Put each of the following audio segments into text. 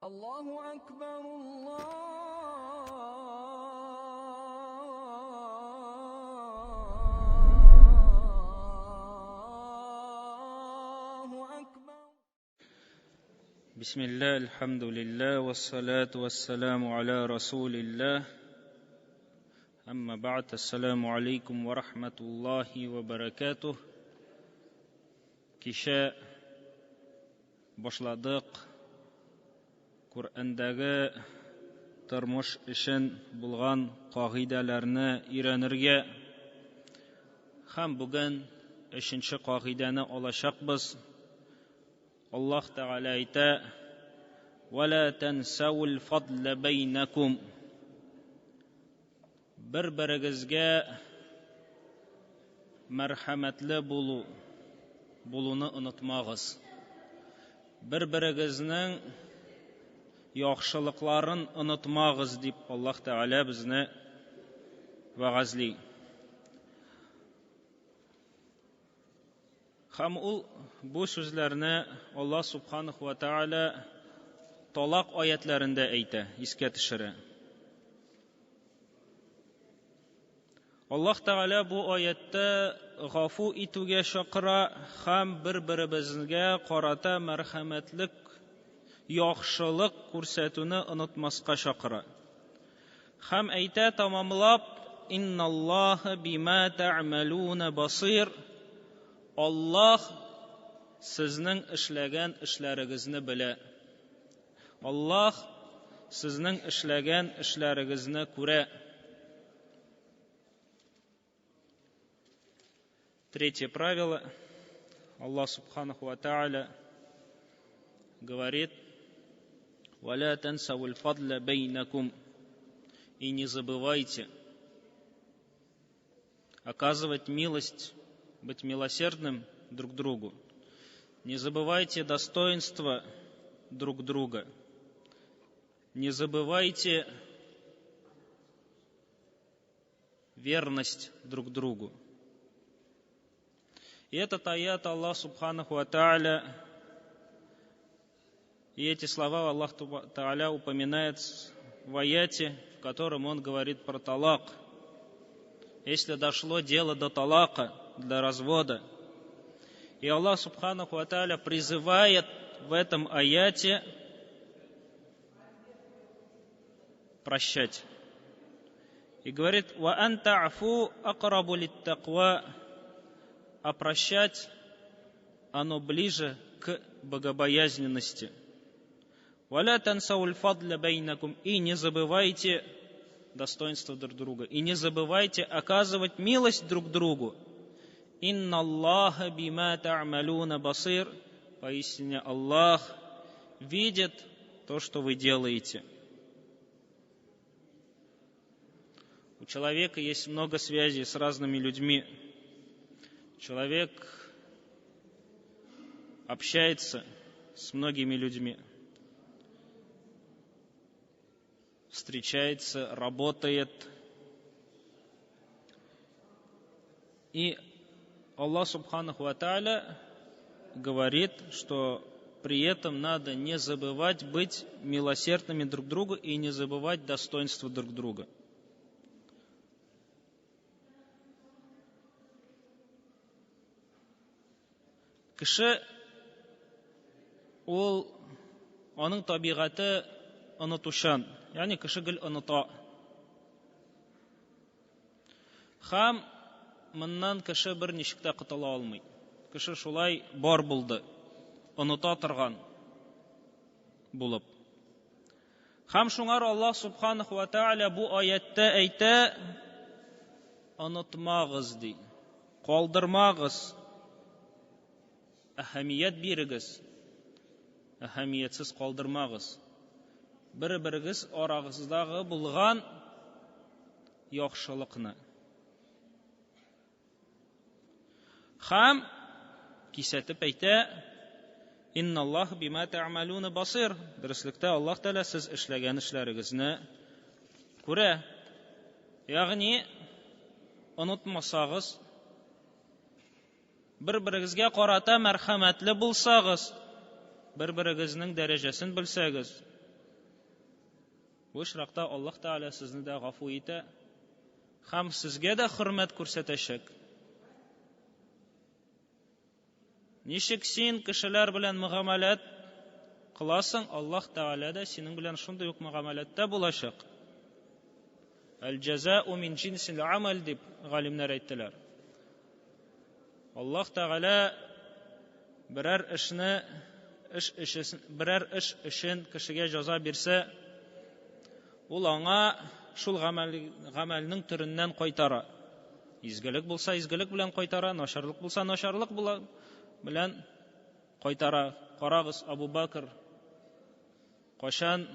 الله أكبر الله أكبر. بسم الله، الحمد لله، والصلاة والسلام على رسول الله. أما بعد، السلام عليكم ورحمة الله وبركاته. Кичә башладык Коръәндәге тормыш өчен булган кагыйдәләрне өйрәнергә һәм бүген өченче кагыйдәне алачакбыз. Аллаһ Тәгалә әйтә: "Ва ла тансаул фадла бәйнәкум". Бер-берегезгә мәрхәмәтле булу булуны онытмагыз. Бер-берегезнең яхшылыкларын онытмагыз дип Аллаһ Тәгалә безне вәгазьли. Һәм ул бу сүзләрне Аллаһ Субханаху ва Тааля талак аятларында әйтә, искә төшерә. Аллаһ Тәгалә бу аятта гафу итүгә чакыра һәм бер-беребезгә карата мәрхәмәтлек, яхшылык күрсәтүне онытмаска чакыра. Һәм әйтә тамамлап: «Инналлаһа бима та'малуна басир». Аллаһ сезнең эшләгән эшләрегезне белә. Аллаһ сезнең эшләгән эшләрегезне күрә. Третье правило. Аллах Субханаху ва Тааля говорит: «Валя тансавул фадля бейнакум». И не забывайте оказывать милость, быть милосердным друг другу. Не забывайте достоинства друг друга. Не забывайте верность друг другу. И этот аят Аллах Субханаху ва Тааля, и эти слова Аллах Тааля упоминает в аяте, в котором он говорит про талак. Если дошло дело до талака, до развода, и Аллах Субханаху ва Тааля призывает в этом аяте прощать. И говорит: «Ва ан та'фу акрабу литтаква», а прощать оно ближе к богобоязненности. «Ва ла тансаул фадля бейнакум», и не забывайте достоинства друг друга, и не забывайте оказывать милость друг другу. «Инна Аллаха бима та'малуна басир», поистине Аллах видит то, что вы делаете. У человека есть много связей с разными людьми. Человек общается с многими людьми, встречается, работает. И Аллах Субханаху ва Тааля говорит, что при этом надо не забывать быть милосердными друг другу и не забывать достоинства друг друга. Кеше ул аның табигате онытучан, ягъни кеше гел оныта. Һәм моннан кеше бер ничек тә котыла алмый. Кеше шулай бар булды, оныта торган булып. Һәм шуңар Аллаһ Субханаху ва Тааля бу аятта әйтә: онытмагыз ди, калдырмагыз, әһәмият бирегез, әһәмиятсез калдырмагыз. Бер-берегез арагыздагы булган яхшылыкны. Һәм кисәтеп әйтә: «Инналлаһ бима та'малуна басир». Дөреслектә Аллаһ Тәгалә сез эшләгән эшләрегезне күрә. Ягъни онытмасагыз, бер-берегезгә карата мәрхәмәтле булсагыз, бер-берегезнең дәрәҗәсен белсәгез, Бу очракта Аллаһ Тәгалә сезне дә гафу итә һәм сезгә дә хөрмәт күрсәтәчәк. Ничек син кешеләр белән мөгамәләт кыласың, Аллаһ Тәгалә дә синең белән шундый ук мөгамәләттә булачак. Әл-җәза'у мин җинсил амал дип галимнәр әйттеләр. Аллаһ Тәгалә берәр эшне эш өчен берәр эш өчен кешегә җәза бирсә, ул аңа шул гамәл, гамәлнең төреннән кайтара. Изгелек булса, изгелек белән кайтара, начарлык булса, начарлык була, белән кайтара. Карагыз, Абу Бакр кайчан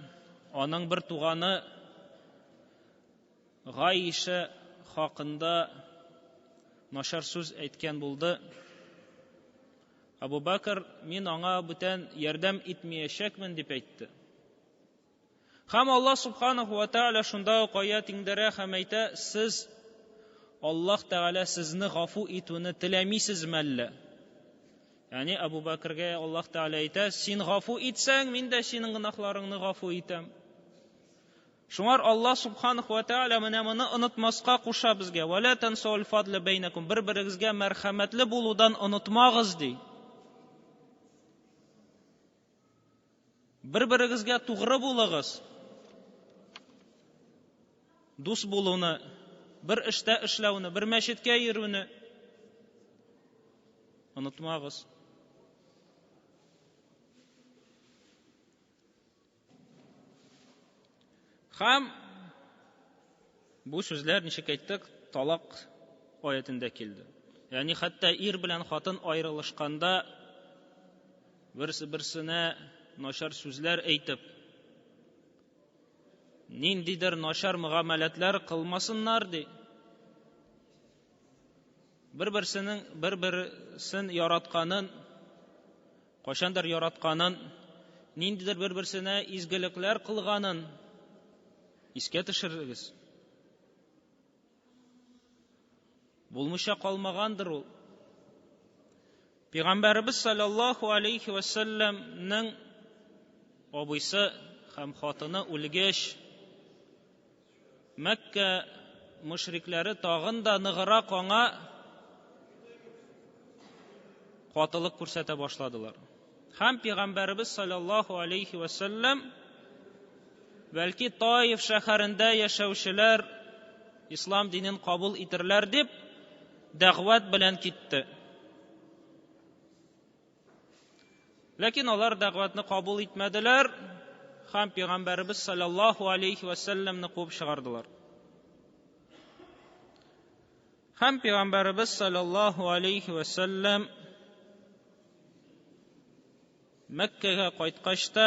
аның бер туганы Гаиша хакында начар сүз әйткән булды. Абу Бакр, мин аңа бүтән ярдәм итмәячәкмен, дип әйтте. Һәм Аллаһ субханаху ва тааля шунда ук аят иңдерә һәм әйтә, сез Аллаһ Тәгалә сезне гафу итүне теләмисезме әллә? Ягъни Абу Бәкргә Аллаһ Тәгалә әйтә, син гафу итсәң, мин дә синең гөнаһларыңны гафу итәм. Шуңар Аллаһ субханаху ва тааля менә моны онытмаска куша безгә. Ва ла тансаул фадла бәйнәкум. Бер-берегезгә мәрхәмәтле булудан онытмагыз ди. Бер-берегезгә тугры булыгыз. Дус булуны, бер эштә эшләүне, бер мәчеткә йөрүне онытмагыз. Һәм бу сүзләр, ничек әйттек, талак аятендә килде. Ягъни хәтта ир белән хатын аерылышканда берсе берсенә начар сүзләр әйтеп, ниндидер начар мөгамәләтләр кылмасыннар ди. Бер-берсенең бер-берсен яратканын Кайчандыр яратканын, ниндидер бер-берсенә изгелекләр кылганын искә төшерегез. Булмыйча калмагандыр ул. Пәйгамбәребез саллаллаху алейхи вәсәлләмнең абыйсы һәм хатыны үлгәч, Мәккә мөшрикләре тагын да ныграк аңа катылык күрсәтә башладылар. Һәм пәйгамбәребез саллаллаху алейхи ва сәлләм бәлки Таиф шәһәрендә яшәүчеләр ислам динен кабул итерләр дип дәгъват белән китте. Ләкин алар дәгъватны кабул итмәделәр һәм пәйгамбәребез саллаллаху алейхи ва сәлләмне куып чыгардылар. Һәм пәйгамбәребез саллаллаху алейхи ва сәлләм Мәккәгә кайткач та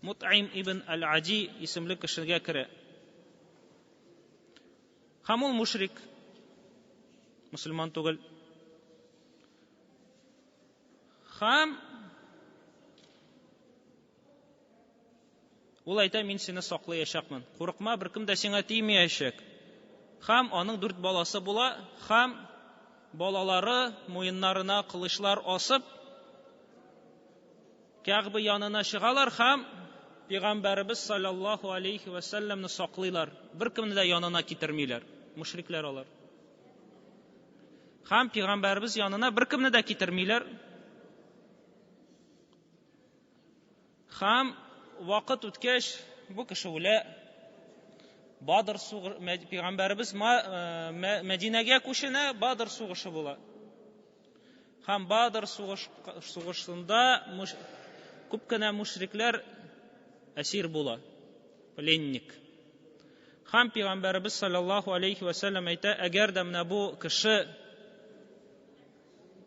Мут'им ибн Аль-Ади исемле кешегә керә. Һәм ул мушрик, мөселман түгел. Һәм ул әйтә, мин сине саклаячакмын. Курыкма, беркем дә сиңа тимәячәк. Һәм аның дүрт баласы була, һәм балалары муеннарына кылычлар асып, Кәгъбе янына чыгалар һәм Пәйгамбәребез саллаллаһу алейхи вә сәлләмне саклыйлар. Беркемне дә янына китермиләр. Мушрикләр алар. Һәм Пәйгамбәребез янына беркемне дә китермиләр. Һәм вакыт үткәч, бу кеше үлә. Бадр сугыш, Пәйгамбәребез Мәдинәгә күченә, Бадр сугышы була. Һәм Бадр сугыш, сугышында муш, күп кенә мушрикләр әсир була, пленник. Һәм Пәйгамбәребез саллаллаху алейхи ва сәлләм әйтә, әгәр дә менә бу кеше,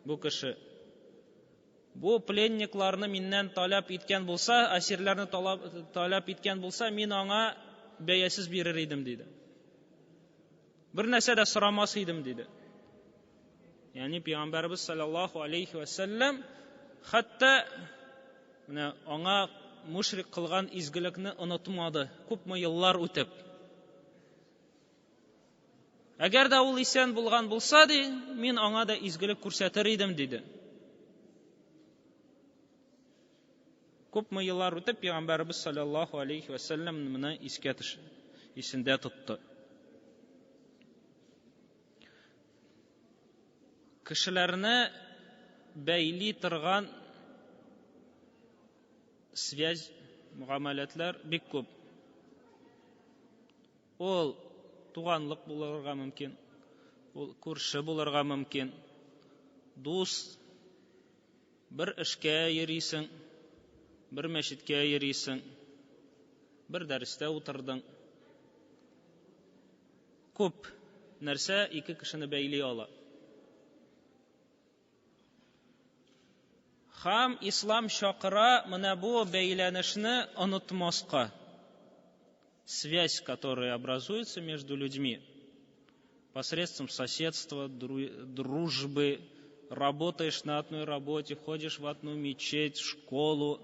бу кеше, бу пленникларны миннән таләп иткән булса, әсирләрне таләп иткән булса, мин аңа бәясез бирер идем, диде. Бер нәрсә дә сорамас идем, диде. Ягъни пәйгамбәребез саллаллаху алейхи ва сәлләм хәтта менә аңа мушрик кылган изгелекне онытмады, күпме еллар үтеп. Әгәр дә ул исән булган булса, ди, мин аңа да изгелек күрсәтер идем, диде. Күпме еллар үтеп, Пәйгамбәребез саллаллаһу алейхи ва сәлләм моны искә төш, исендә тотты. Кешеләрне бәйли торган связь, мөгамәләтләр бик күп. Ул туганлык булырга мөмкин, ул күрше булырга мөмкин, дус, бер эшкә йөрисең, бер мәчеткә йөрисең, бер дәрестә утырдың. Күп нәрсә ике кешене бәйли ала. Хам ислам чакыра менә бу бәйләнешне онытмаска. Связь, которая образуется между людьми посредством соседства, дружбы, работаешь на одной работе, ходишь в одну мечеть, школу,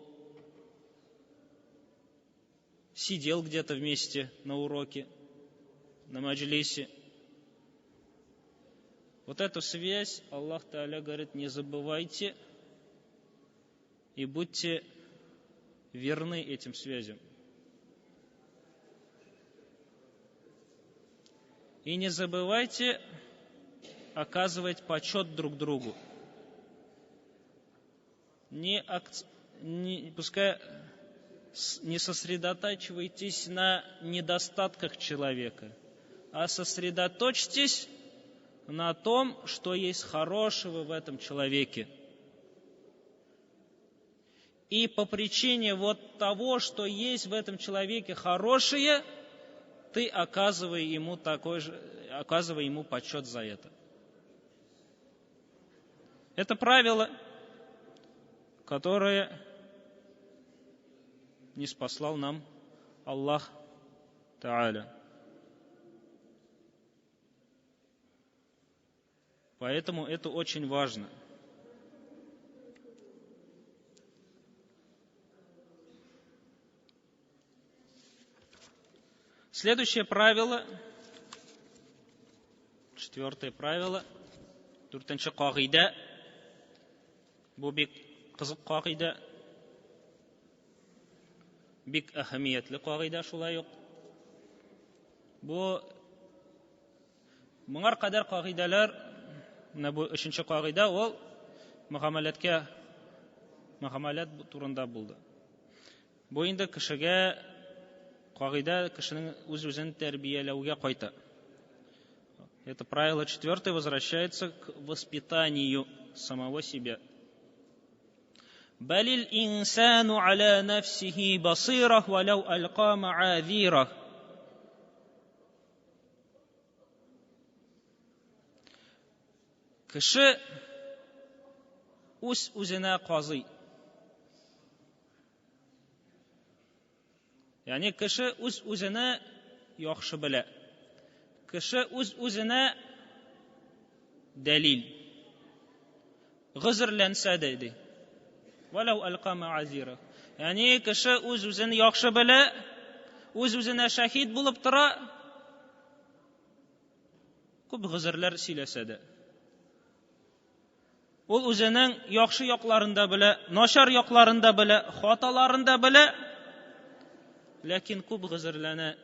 сидел где-то вместе на уроке, на маджлисе. Вот эту связь Аллах Тааля говорит, не забывайте и будьте верны этим связям. И не забывайте оказывать почет друг другу. Не, не, пускай не сосредотачивайтесь на недостатках человека, а сосредоточьтесь на том, что есть хорошего в этом человеке. И по причине вот того, что есть в этом человеке хорошее, ты оказывай ему такой же, оказывай ему почет за это. Это правило, которое не спаслал нам Аллах Тааля. Поэтому это очень важно. Следующее правило, четвертое правило, дүртенче кагыйдә, бу бик кызык кагыйдә, бик әһәмиятле кагыйдә шулай ук. Бу моңар кадәр кагыйдәләр, менә бу өченче кагыйдә, ул мөгамәләткә, мөгамәләт турында булды. Бу инде кешегә кагыйдә кешенең үз-үзен тәрбияләүгә кайта. Это правило четвертое возвращается к воспитанию самого себя. Балил инсану аля нафсихи басирах валяу алька маазирах. Кеше үз үзенә казый. Ягъни кеше үз үзенә яхшы белә. Кеше үз үзенә дәлил. Гозерләнсә дә ди. Валау алка маазира. Ягъни кеше үз үзен яхшы белә, үз үзенә шәһид булып тора. Күп гозерләр сөйләсә дә. Ул үзенең яхшы якларын да белә, начар якларын да белә, хаталарын да белә. Ләкин күп гозерләнә.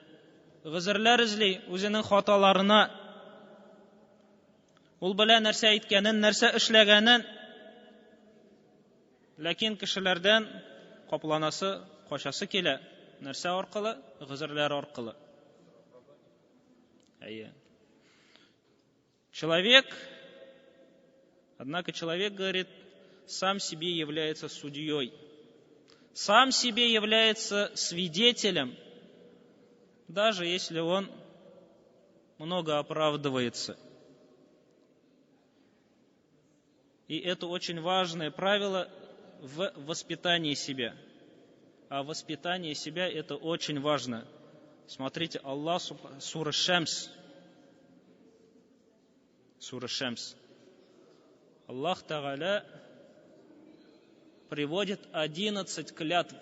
Гозерләр эзли үзенең хаталарына. Ул белә нәрсә әйткәнен, нәрсә эшләгәнен. Ләкин кешеләрдән капланасы, качасы килә. Нәрсә аркылы? Гозерләр аркылы. Әйе. Человек, однако человек, говорит, сам себе является судьей, сам себе является свидетелем, даже если он много оправдывается. И это очень важное правило в воспитании себя. А воспитание себя это очень важно. Смотрите, Аллах, сура Шамс, сура Шамс. Аллах Тагаля приводит 11 клятв.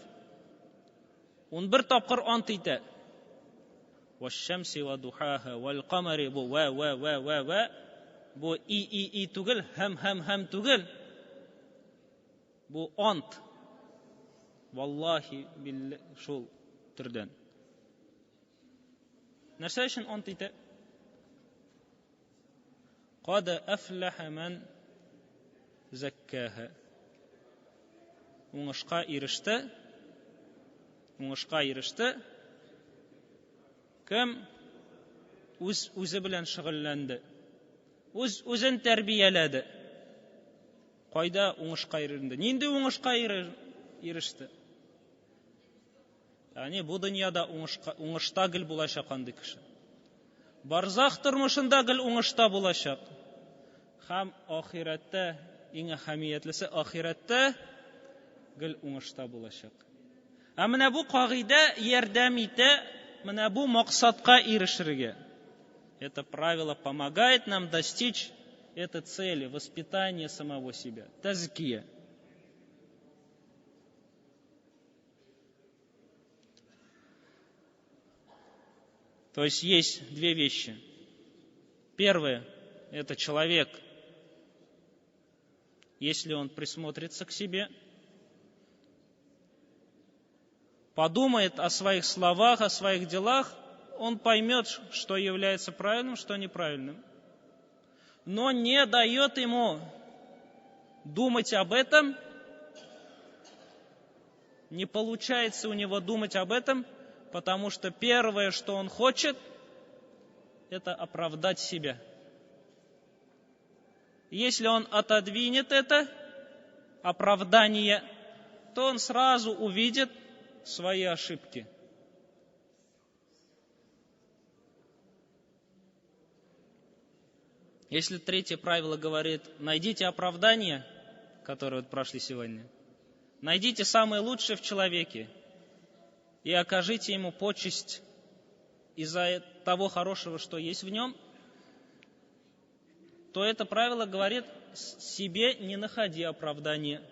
11 тапкыр ант итә. Ваш-шамси ва духаха вал камари бу ва ва ва ва ва бу и и и түгел, һәм һәм һәм түгел. Бу ант. Валлахи, билла, шул төрдән. Нәрсә өчен ант итә? Кад әфләхә мән зәккәһә. Уңышка иреште. Уңышка иреште. Кем үз үзе белән шөгыльләнде? Үз үзен тәрбияләде. Кайда уңышка иреште? Нинди уңышка иреште? Ягъни бу дөньяда уңышка, уңышта гел булачак андый кеше. Барзах тормышында гел уңышта булачак. Һәм ахирәттә, иң әһәмиятлесе, ахирәттә гел уңышта булачак. Ә менә бу кагыйдә ярдәм итә менә бу максатка ирешергә. Это правило помогает нам достичь этой цели, воспитания самого себя. Тазкия. То есть есть две вещи. Первое – это человек, если он присмотрится к себе, подумает о своих словах, о своих делах, он поймет, что является правильным, что неправильным. Но не дает ему думать об этом, не получается у него думать об этом, потому что первое, что он хочет, это оправдать себя. Если он отодвинет это оправдание, то он сразу увидит свои ошибки. Если третье правило говорит, найдите оправдание, которое вот прошли сегодня, найдите самое лучшее в человеке и окажите ему почесть из-за того хорошего, что есть в нем, то это правило говорит, себе не находи оправдания.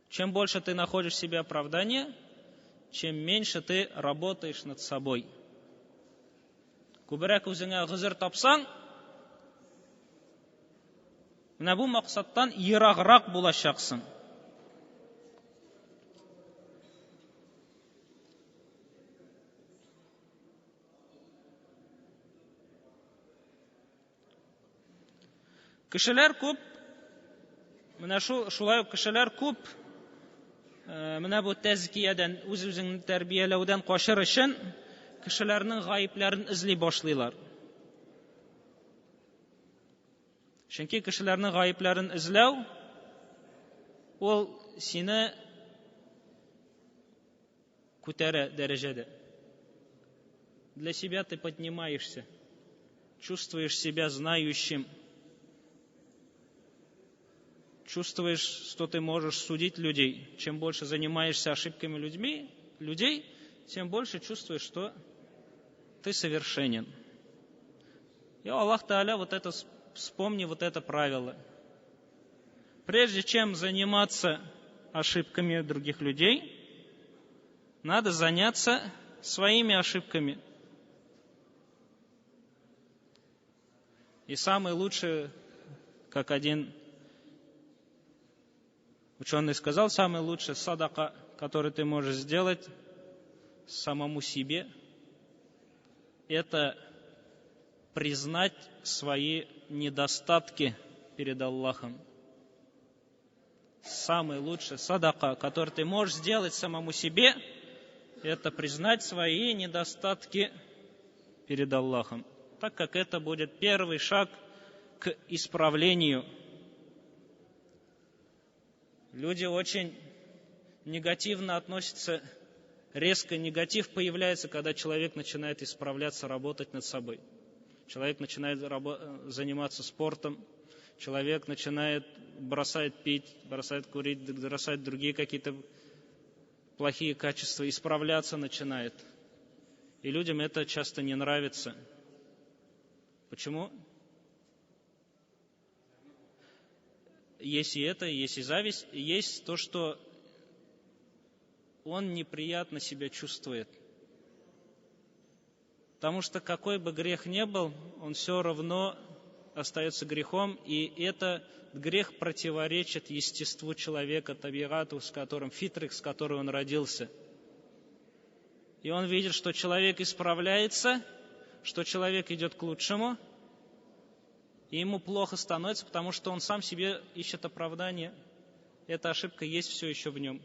Чем больше ты находишь себе оправдания, чем меньше ты работаешь над собой. Күбрәк үзеңә гозер тапсаң, менә бу максаттан ераграк булачаксың. Кешеләр күп, менә шулай ук кешеләр күп, менә бу тәзкиядән, үз-үзеңне тәрбияләүдән качыр өчен кешеләрнең гаепләрен эзли башлыйлар. Чөнки кешеләрнең гаепләрен эзләү ул сине күтәрә дәрәҗәдә. Для себя ты поднимаешься, чувствуешь себя знающим, чувствуешь, что ты можешь судить людей. Чем больше занимаешься ошибками людей, тем больше чувствуешь, что ты совершенен. И Аллах Тааля, вот это, вспомни вот это правило. Прежде чем заниматься ошибками других людей, надо заняться своими ошибками. И самое лучшее, как один ученый сказал, самое лучшее садака, который ты можешь сделать самому себе, это признать свои недостатки перед Аллахом. Самое лучшее садака, который ты можешь сделать самому себе, это признать свои недостатки перед Аллахом, так как это будет первый шаг к исправлению. Люди очень негативно относятся, резко негатив появляется, когда человек начинает исправляться, работать над собой. Человек начинает заниматься спортом, человек начинает бросает пить, бросает курить, бросает другие какие-то плохие качества, исправляться начинает. И людям это часто не нравится. Почему? Есть и это, есть и зависть, есть то, что он неприятно себя чувствует. Потому что какой бы грех ни был, он все равно остается грехом, и это грех противоречит естеству человека, табигату, с которым, фитрых, с которой он родился. И он видит, что человек исправляется, что человек идет к лучшему, и ему плохо становится, потому что он сам себе ищет оправдание. Эта ошибка есть все еще в нем.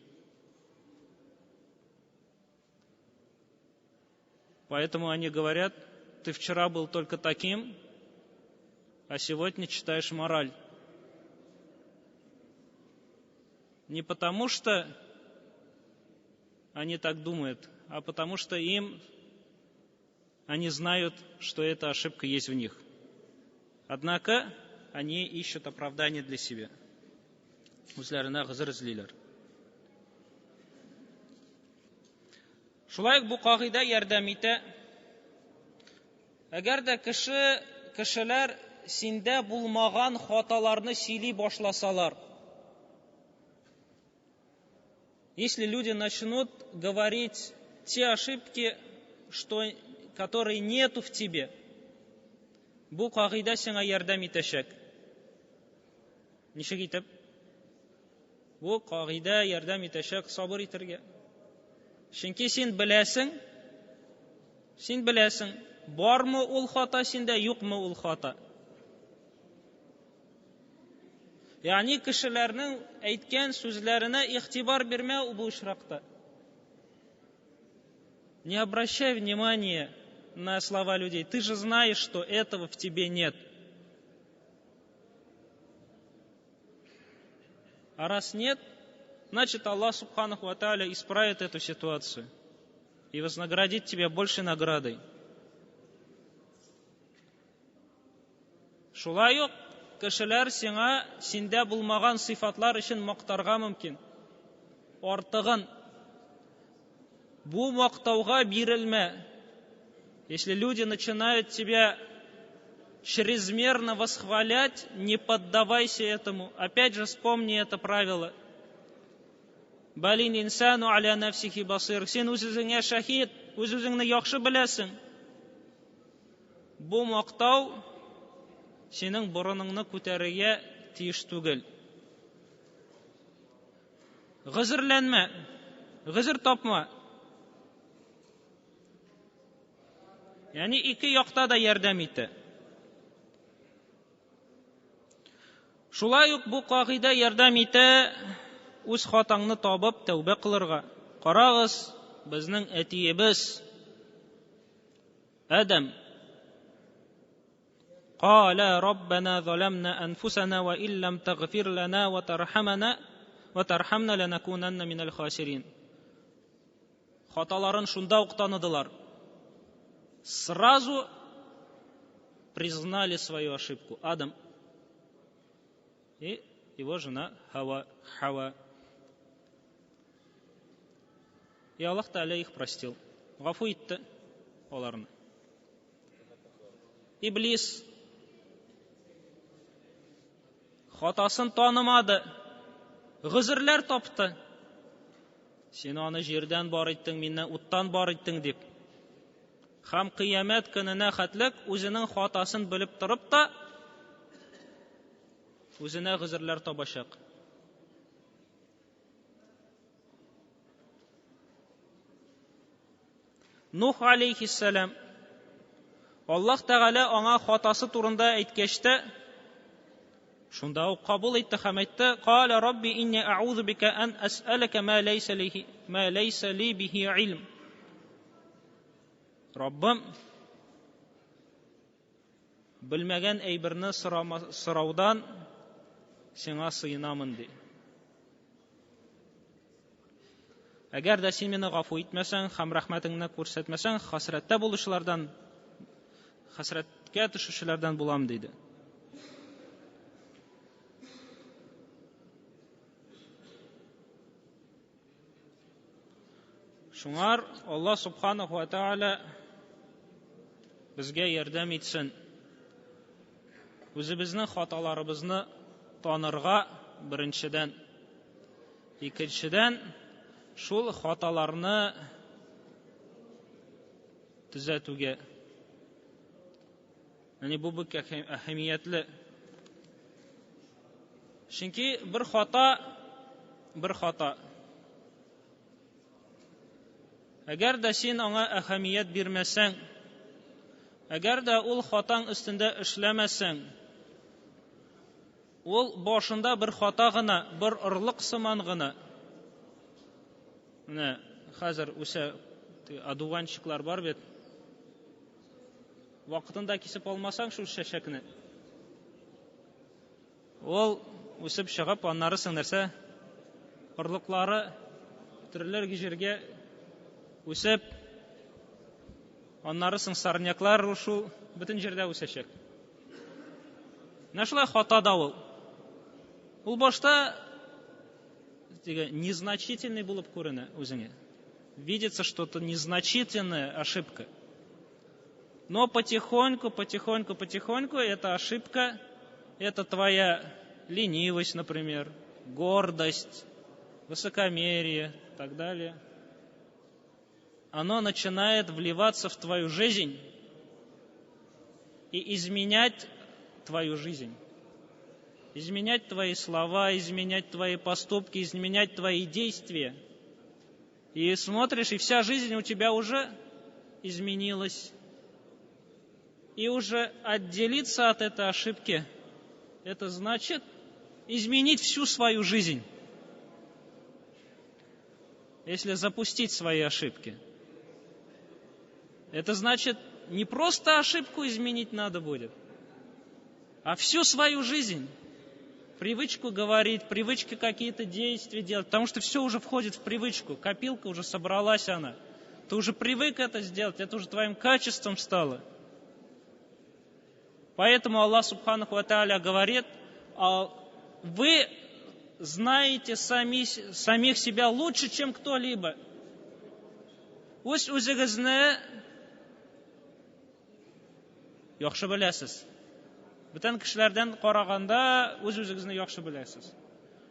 Поэтому они говорят, ты вчера был только таким, а сегодня читаешь мораль. Не потому что они так думают, а потому что им, они знают, что эта ошибка есть в них. Однако они ищут оправдание для себя. Үзләренә гозер эзлиләр. Шулай ук бу кагыйдә ярдәм итә. Әгәр дә кеше, кешеләр синдә булмаган хаталарны сөйли башласалар, если люди начнут говорить те ошибки, что, которые нету в тебе, бу кагыйдә сиңа ярдәм итәчәк. Ничек итеп? Бу кагыйдә ярдәм итәчәк сабыр итәргә. Чөнки син беләсең, син беләсең, бармы ул хата синдә, юкмы ул хата. Ягъни кешеләрнең әйткән сүзләренә игътибар бирмә бу очракта. Не обращай внимания на слова людей. Ты же знаешь, что этого в тебе нет. А раз нет, значит Аллах Субханаху ва Тааля исправит эту ситуацию и вознаградит тебя большей наградой. Шулай ук кешеләр сиңа синдә булмаган сыйфатлар өчен мактарга мөмкин. Артыгын. Бу мактауга бирелмә. Если люди начинают тебя чрезмерно восхвалять, не поддавайся этому. Опять же вспомни это правило. Балин инсану аля нафсихи басир. Син үз-үзеңә шаһид, үз-үзеңне яхшы беләсең. Бу мактау синең борыныңны күтәрергә тиеш түгел. Гозерләнмә, гозер тапма. Ягъни ике якта да ярдәм итә. Шулай ук бу кагыйдә ярдәм итә үз хатаңны табып тәүбә кылырга. Карагыз, безнең әтиебез Адәм قال ربنا ظلمنا أنفسنا وإن لم تغفر لنا وترحمنا وترحمنا لنكونن من الخاسرين. Хаталарын шунда ук таныдылар. Сразу признали свою ошибку. Адам и его жена Хава. Хава. И Аллах Тааля их простил. Гафу итте аларны. Иблис хатасын танымады, гозерләр тапты. Син аны җирдән бар иттең, мине уттан бар иттең дип. Һәм кыямәт көненә хәтлек үзенең хатасын белеп торып та үзенә гозерләр табачак. Нух алейхиссалам Аллаһ Тәгалә аңа хатасы турында әйткәч тә, шунда ук кабул итте һәм әйтте: "Кала рабби инни аузу бика ан ас'алака ма лейса ли ма лейса ли бихи илм". Раббым, белмәгән әйберне сораудан сиңа сыенамын, ди. Әгәр дә син мине гафу итмәсәң һәм рәхмәтеңне күрсәтмәсәң, хәсрәттә булучылардан, хәсрәткә төшүчеләрдән булам, диде. Шуңар Аллаһ Субханаху ва Тааля безгә ярдәм итсен. Үзебезнең хаталарыбызны танырга беренчедән, икенчедән шул хаталарны төзәтүгә. Яни бу бик әһәмиятле. Чөнки бер хата, бер хата. Әгәр дә син аңа әһәмият бирмәсәң, әгәр дә ул хатаң өстендә эшләмәсәң, ул башында бер хата гына, бер орлык сыман гына. Менә хәзер үсә одуванчиклар бар бит. Вакытында кисеп алмасаң шул чәчәкне, ул үсеп чыгып, аннары соң нәрсә? Орлыклары төрле җиргә үсеп, аннары соң сорняклар шул бөтен җирдә үсәчәк. Менә шулай хата да ул. Ул башта теге незначительный булып күренә үзеңә. Видится что-то незначительная ошибка. Но потихоньку, потихоньку, потихоньку эта ошибка, это твоя ленивость, например, гордость, высокомерие и так далее, оно начинает вливаться в твою жизнь и изменять твою жизнь. Изменять твои слова, изменять твои поступки, изменять твои действия. И смотришь, и вся жизнь у тебя уже изменилась. И уже отделиться от этой ошибки, это значит изменить всю свою жизнь. Если запустить свои ошибки. Это значит, не просто ошибку изменить надо будет, а всю свою жизнь. Привычку говорить, привычки какие-то действия делать, потому что все уже входит в привычку, копилка уже собралась она. Ты уже привык это сделать, это уже твоим качеством стало. Поэтому Аллах سبحانه وتعالى говорит: вы знаете самих себя лучше, чем кто-либо. Үз үзегезне яхшы беләсез. Бүтән кешеләрдән караганда үз үзегезне яхшы беләсез.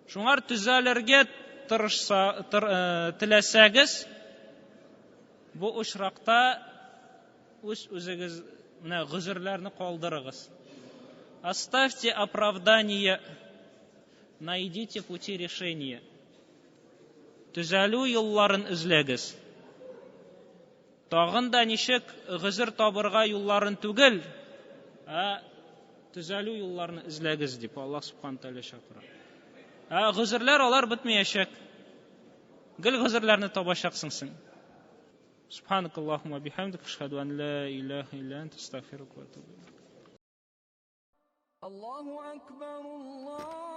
Шуңар төзәлергә тырышса, теләсәгез, бу очракта үз үзегез менә гозерләрне калдырыгыз. Оставьте оправдание, найдите пути решения. Төзәлү юлларын эзләгез. Тагын да ничек гозер табырга юлларын түгел, ә төзәлү юлларын эзләгез дип Аллаһ سبحانه وتعالى чакыра. Ә гозерләр алар бетмәячәк. Гел гозерләрне табачаксың син. سبحانك اللهم وبحمدك أشهد أن لا إله إلا أنت أستغفرك وأتوب إليك. الله أكبر الله.